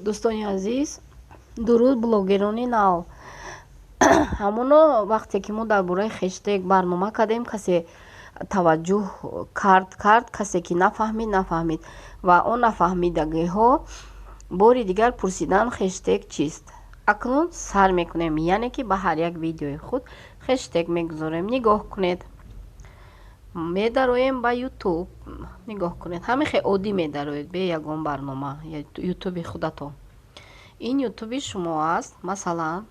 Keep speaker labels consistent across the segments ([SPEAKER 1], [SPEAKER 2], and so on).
[SPEAKER 1] Дӯстони азиз, дуруд, блогерони нав. Ҳамоно вақте ки мо дар бораи хештег барнома кардем, касе таваҷҷӯҳ кард, кард, касе ки нафаҳмид, нафаҳмид ва он нафаҳмидагиҳо бори дигар пурсидан, хештег чист. Акнун сар мекунем, яъне ки ба ҳар як видеои худ хештег мегузорем. Нигоҳ кунед, медароем ба Ютуб. Нигоҳ кунед, ҳамин хел оддӣ медароед, бе ягон барнома. Ютуби худатон, ин Ютуби шумо аст. Масалан,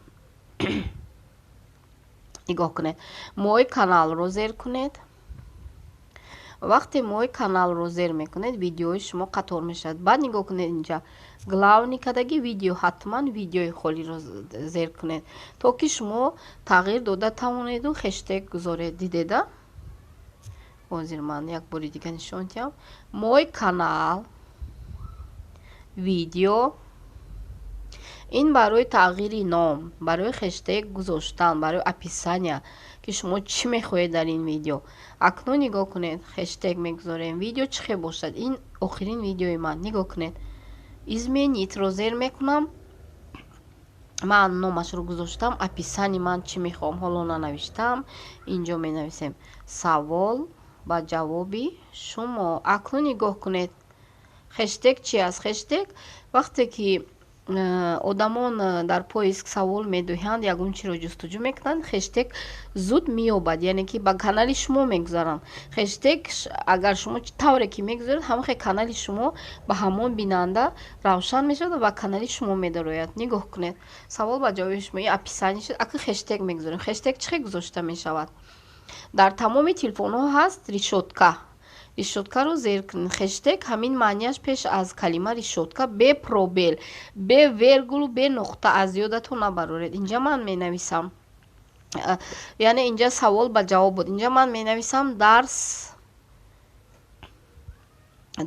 [SPEAKER 1] нигоҳ кунед, «Мой канал»-ро зер кунед. Вақте «Мой канал»-ро зер мекунед, видеои шумо қатор мешавад. Баъд нигоҳ кунед, инҷа «Главный» кадаги видео, ҳатман видеои холиро зер кунед, то ки шумо тағйир дода тавонеду хештег гузоред. Дидеда? Ҳозир ман як бори дига нишон диҳам. «Мой канал», «Видео». Ин барои тағйири ном, барои хештег гузоштан, барои описания, ки шумо чӣ мехоҳед дар ин видео. Акнун нигоҳ кунед, хештег мегузорем. Видео чӣ хел бошад? Ин охирин видеои ман. Нигоҳ кунед, «Изменить»-ро зер мекунам. Ман номашро гузоштам. Описание ман чӣ мехоҳам, ҳоло нанавиштам. Инҷо менависем: «Савол ба ҷавоби шумо». Акнун нигоҳ кунед, хештег чи аст? Хештег вақте ки одамон дар поиск савол медиҳанд, ягон чиро ҷустуҷӯ мекунанд, хештег зуд меёбад, яъне ки ба канали шумо мегузаранд. Хештег агар шумо тавре ки мегузоред, ҳамон хел канали шумо ба ҳамон бинанда равшан мешавад ва ба канали шумо медарояд. Нигоҳ кунед, «Савол ба ҷавоби шумо», ин описание шуд. Акнун хештег мегузорем. Хештег чӣ хел гузошта мешавад? Дар тамоми телефонҳо ҳаст решётка. Решёткаро зер кунед. Хештег ҳамин маънияш: пеш аз калима решётка, бе пробел, бе вергулу бе нуқта, аз ёдатон набароред. Инҷа ман менависам, яъне инҷа савол ба ҷавоб буд. Инҷа ман менависам: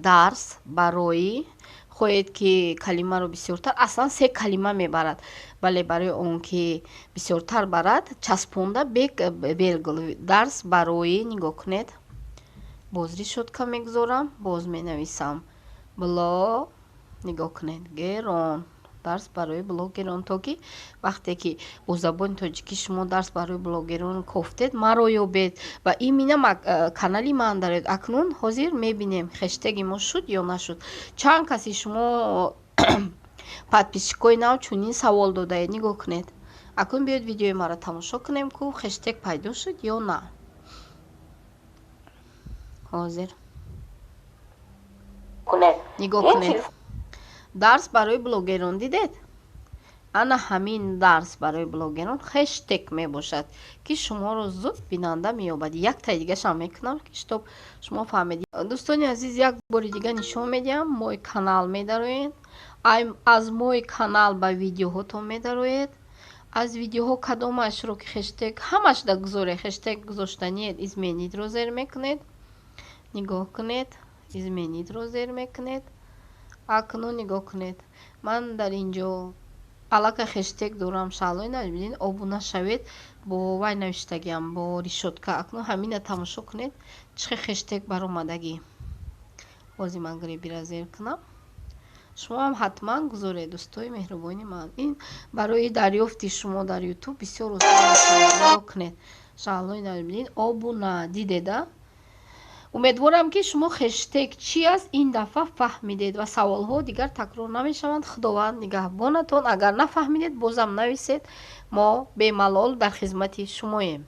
[SPEAKER 1] дарс барои. Хоҳед ки калимаро бисёртар, аслан се калима мебарад, вале барои он ки бисёртар барад, часпонда, бе вергул, дарс барои. Нигоҳ кунед, боз решётка мегузорам, боз менависам бло. Нигоҳ кунед, герон, дарс барои блогерон, то ки вақте ки бо забони тоҷикӣ шумо «дарс барои блогерон» кофтед, маро ёбед ва именно канали ман дароед. Акнун ҳозир мебинем, хештеги мо шуд ё нашуд. Чанд каси шумо, подписчикои нав, чунин савол додаед. Нигоҳ кунед, акнун биёед, видеои маро тамошо кунем, ку хештег пайдо шуд ё на. Ҳозир нигоҳ кунед, «Дарс барои блогерон». Дидед? Ана ҳамин «Дарс барои блогерон» хештег мебошад, ки шуморо зуд бинанда меёбад. Яктаи дигашам мекунам, ки чтоб шумо фаҳмед. Дӯстони азиз, як бори дига нишон медиҳам. «Мой канал» медароед, аз «Мой канал» ба видеоҳотон медароед. Аз видеоҳо кадомашро ки хештег, ҳамашда гузоре, хештег гузоштаниед, «Изменить»-ро зер мекунед. Нигоҳ кунед, «Изменить»-ро зер мекунед. Акнун нигоҳ кунед, ман дар ин ҷо аллакай хештег дорам: «Шаҳлои Наҷмиддин, обуна шавед». Бо вай навиштагиам, бо решётка. Акнун ҳамина тамошо кунед, чӣ хел хештег баромадагӣ. Ҳозир ман грибира зер кунам, шумоам ҳатман гузоред. Дӯстои меҳрубони ман, ин барои дарёфти шумо дар Ютуб бисёр осон. Нигоҳ кунед, «Шаҳлои Наҷмиддин, обуна». Дидеда? Умедворам, ки шумо хештег чи аст ин дафъа фаҳмидед ва саволҳо дигар такрор намешаванд. Худованд нигаҳбонатон. Агар нафаҳмидед, бозам нависед, мо бемалол дар хизмати шумоем.